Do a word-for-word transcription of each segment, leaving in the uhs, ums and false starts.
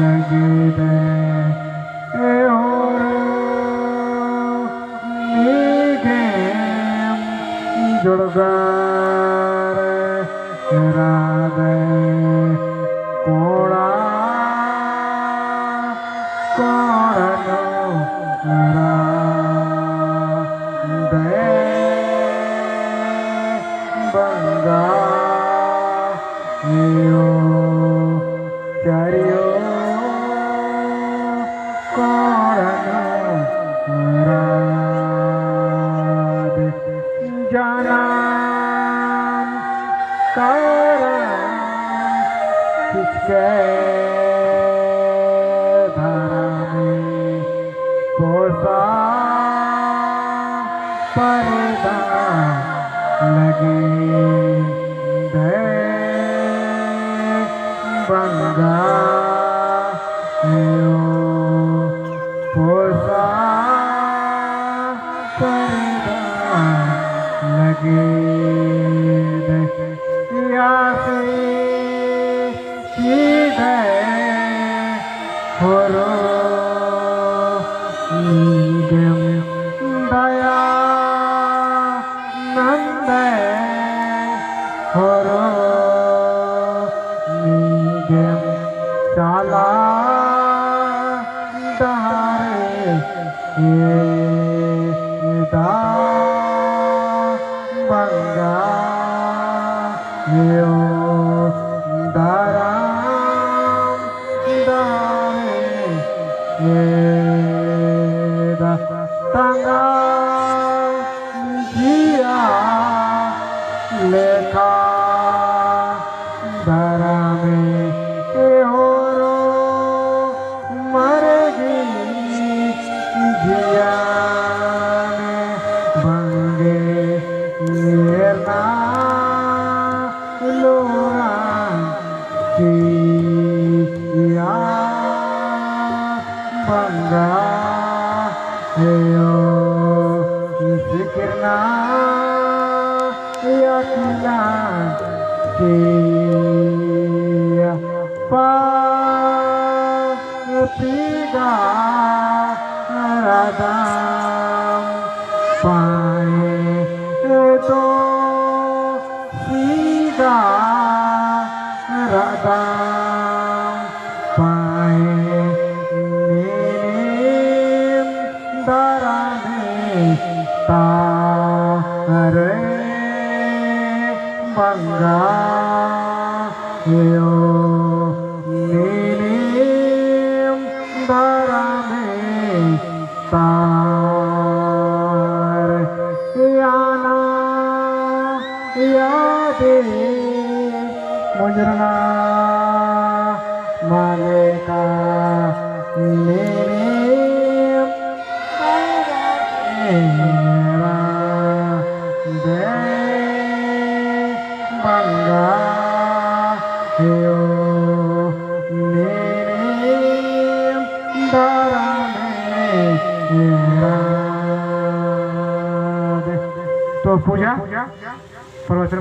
लगे दे ए होरो नीगेम जुड़गार राधे कोड़ा कोड़ा नू राधे बंगा यो चारियो कोड़न राधे जनम करम किसके धरम पोसा परदा लगे दे बंगा यो पोसा परदा लगे दे यासी सीधे होरो नीगेम दया नंदे होरो नीगेम चाला दहारे एदा बंगा यो दरम दरे एदा तंगा जिया लेखा दरम ए होरो मरगी जियान बंगे एरना लोरा किया बंगा यो सिकिरना याकिना किया पा पीगा रदम पाए तो सीगा रदम पाए नीम दरने तारे बंगा यो नीम दरने तार याना यादे मुजरना मालेका नीम एरा दे बंगा यो नीम दरने एरा दे। तो पूजा प्रवचन।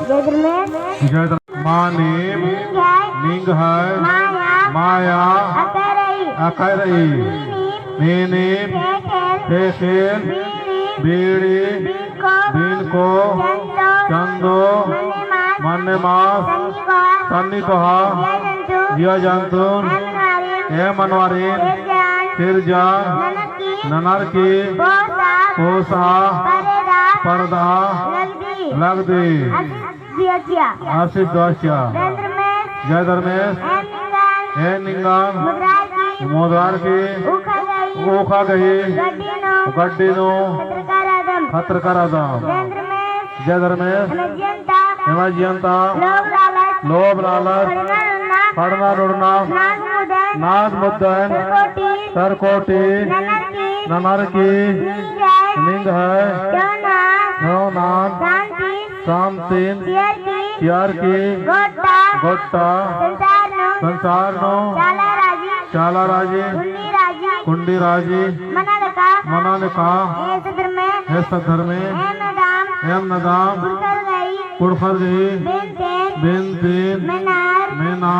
जय धर्मेश। जय धर्मेश। मानिम निंग्है। निंग्है। माया। माया। अकय रई। अकय रई। नीनिम। नीनिम। ख़ेख़ेल। ख़ेख़ेल। बीड़ी। बीड़ी। बिनको। बिनको। चंदो। चंदो। मन्ने मास। मन्ने मास। सन्नी कोहा। सन्नी कोहा। जिया जंतु। जिया जंतु। एम मनवारिन। एम मनवारिन। सिरजन। सिरजन। ननर की। ननर की। पोसा। पोसा। परदा। परदा। लगदी। लगदी। आशीष दिया चिआ। आशीष दिया चिआ। जय धर्मेश। जय धर्मेश। एन निंगन। एन निंगन। मुद्रार की। मुद्रार की। उखा गही। उखा गही। गड्डी नू। गड्डी नू। खतरका रअदम। खतरका रअदम। जय धर्मेश। जय धर्मेश। एमा जियंता। एमा जियंता। लोभ लालच। लोभ लालच। खड़ना डोड़ना। खड़ना डोड़ना। नाज मुदन। नाज मुदन। सरकोटी। सरकोटी। ननर की। ननर की। निंग्है। निंग्है। चौनान। चौनान। शांति। शांतिन। चिअर की। चिअर की। गोट्टा। गोट्टा। संसार नू। संसार नू। चाला राजी। चाला राजी। कुंडी राजी। कुंडी राजी। मना लेका। मना लेका। हे सद्धर्मे। हे सद्धर्मे। एम नदाम। एम नदाम। कुँड़ुख़र गही। कुँड़ुख़र गही। बिनतिन। बिनतिन। मेनर। मेना।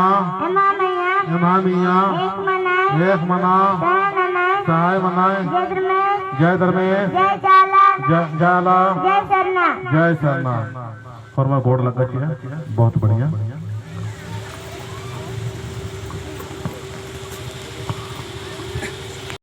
एम्हा मइय्याँ। एम्हा मइय्याँ। एक मनाय। एक मनाय। सहाय मनाय। सहाय मनाय। जय धर्मेस। जय धर्मेस। जय चाला। जय, जय चाला। जय सरना। जय सरना। होरमा गोड़ लग्गा चिआ। बहुत बढ़िया।